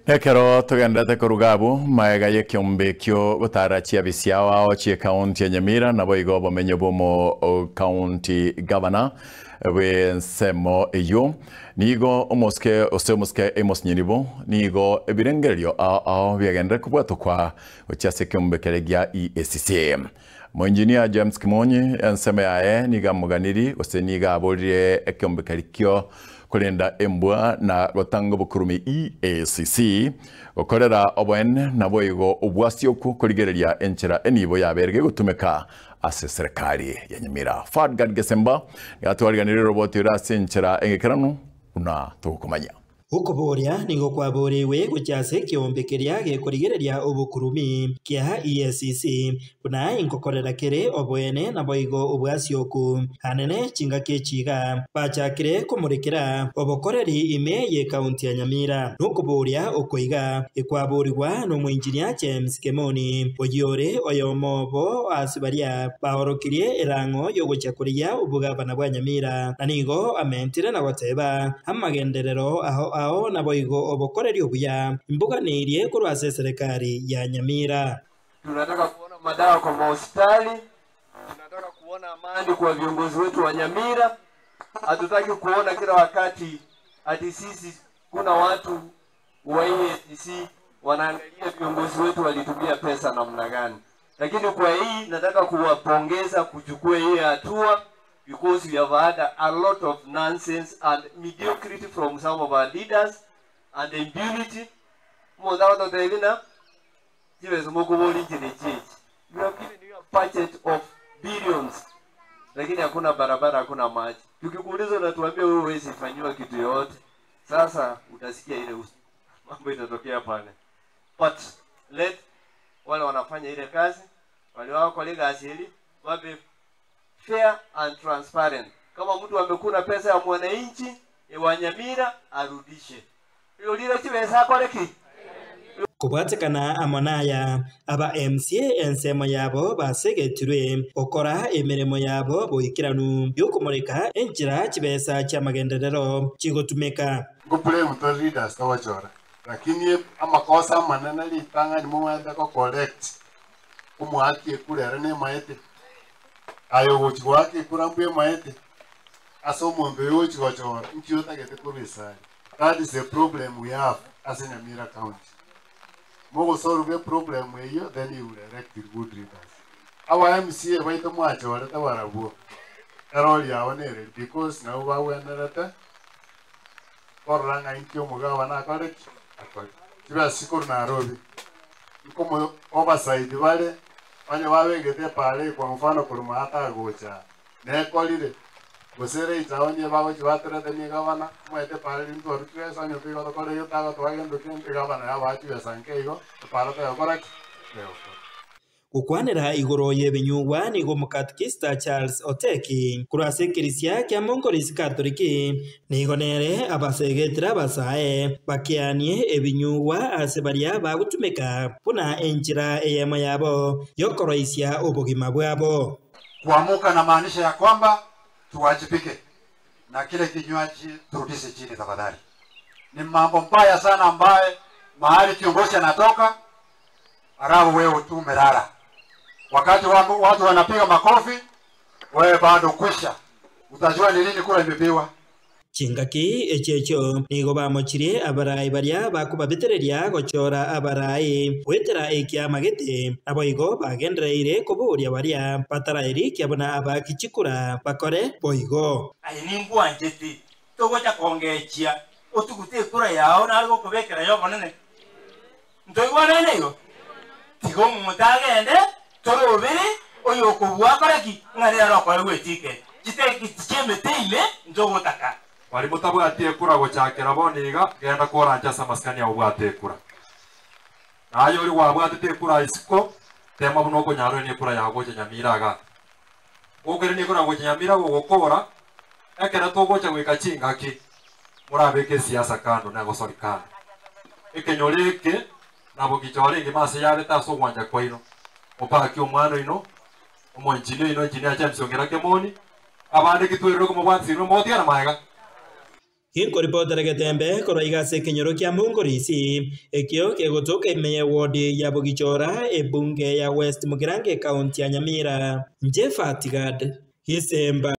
Ekero togenderete koruga abwo, magega y'ekeombe ekio gotara chiabisi ao ao chi'ekaunti ya Nyamira, naboigo obomenyo bw'omo county governor bw'ensemo eyio, nigo omosike gose omosike Amos Nyiribo nigo ebirengererio ao ao biagenderere kobwatokwa gochia ase ekeombe keria gia EACC. Omoengineer James Kimonyi ensemo yaye nigo amoganiri gose nigo aboririe ekeombe keria kio korenda embwa na gotanga obokurumi EACC gokorera oboene naboigo obwasi okwo korigereria enchera enibo yabeire gegotumeka ase eserekari ya Nyamira. Fadgard Gesemba nigo atwariganirie oroboti ore ase enchera engekeranu buna togokomanya. Okoboria nigo kwaboreirwe gochia ase ekeombe keria gekorigereria obokurumi kia EACC, buna ingokorera kere oboene naboigo obwasioku. Anene chingaki echi iga bachakire komorekera obokoreri ime y'ekaunti ya Nyamira. Nokoboria oko iga ekwaborigwa nomoinjinia James Kemoni, oyio ore oyomo obo ase baria baorokirie erang'o y'ogochia korigia obogavana bwa Nyamira, na nigo amentire na goteba, Amagenderero ao ao naboigo obokoreri obuya mboganeirie korwa ase eserekari ya Nyamira. Tunataka kuona madawa kwa mahospitali, tunataka kuona amani kwa viongozi wetu wa Nyamira. Hatutaki kuona kila wakati ati sisi kuna watu wa EACC wanaangalia viongozi wetu walitumia pesa namna gani. Lakini kwa hii nataka kuwapongeza kuchukua hii hatua because we have had a lot of nonsense and mediocrity from some of our leaders and impunity. Mothaoto tevina chibeso mokobori nchine chichi. We have given you a budget of billions lakini hakuna barabara, hakuna maji. Tukikuuliza unatuambia wewe huwezi fanyiwa kitu yoyote. Sasa utasikia ile mambo itatokea pale. But let wale wanafanya ile kazi wale wao kwa asili wabe fair and transparent. Kama mtu amekula pesa ya mwananchi wa Nyamira arudishe. Hiyo lile chibesa akoreki Kobwatekana amo naya, aba MCA ensemo yabo basegetirwe gokora emeremo yabo boikeranu yokomoreka enchera chibesa chi'amagenderero chigotumeka. Nko blame to leaders togochora lakini amakosa amanene ritang'ani momanyete go correct omoaki ekura ere nemaete aye ogochi goaka ekura mbuya emaete ase omonto oyo ogochi gochora nki otagete korwa esari that is the problem we have ase Nyamira county mogosolve eproblem eyio then you will elect good leaders aba MCA baito mwachorete barabwo erori yabo nere because nabo bagwenerete korora ng'a inki omogabana akore ki? Akore. Chibesa chikorwa Nairobi, nkomo oversight bare, onye babegete epara eye kwa mfano korwa maate agocha aa, nekorire, gose ere etown eye bagochi batorete egavana, omanyete epara eria ntwarwa chibesa onye toigo tokore igo tagotoa gento kende, egavana yabaa chibesa nke igo, epara tegokora ki? Tegokora. Gokwanera igoro y'ebinyugwa nigo Omokatekista Charles Oteki korwa ase ekerisia kia Monkorisi Katoliki nigo nere abasegetire abasae bakeanie ebinyugwa ase baria bagotumeka buna enchera eyemo yabo y'okoroisia obogima bwabo. Kuamuka na maanisha ya kwamba tuwajibike na kile kinywaji turudishe chini tafadhali. Ni mambo mbaya sana ambaye mahali kiongozi anatoka alafu wewe tu umelala. Wakati watu wanapiga makofi, wewe bado kwisha. Utajua ni lini kura imepigwa. Chingaki echi echio nigo bamochirie abarai baria bakobabetereria gochora abarai goetera ekiama gete, naboigo bagendereire koboria baria batarairikia buna abaaki chikura bakore boigo. Aye ninkwanchete, togocha kongechia, otugute ekura yao nare gokobekera y'obonene. Ntoigwanaine igo? Tiga omonto agende, torobere oyokobua akore ki? Ng'a nere okoegwa etiketi. Chitekiti chi'emete ime ntogotaka. Baria motabwati ekura gochakera bono iga, genda koranche ase amasikani ao obwate ekura. Na aye oria gwabwatete ekura isiko, tema buna okonyara oiranie ekura yao gocha Nyamira igaa. Gokoirania ekura gocha Nyamira gogokora, ekero togocha goika chingaki, morabeke esiasa kando na egosori kando. Ekenyoro eke nabogichore engima ase yabete ase ogwancha kwaino. Mopake omwana oino, omoengineer oino, engineer James Ong'ina Kemoni, abande ki twerire komobwatisia inwe mogotigana magega. Ginkoripotera Getembe korwa iga ase ekenyoro kia Mungorisi, ekio kegotoka ime y'ewodi ya Bogichora, ebunge ya West Mugirango ekaunti ya Nyamira. Inche Fatigad Gisemba.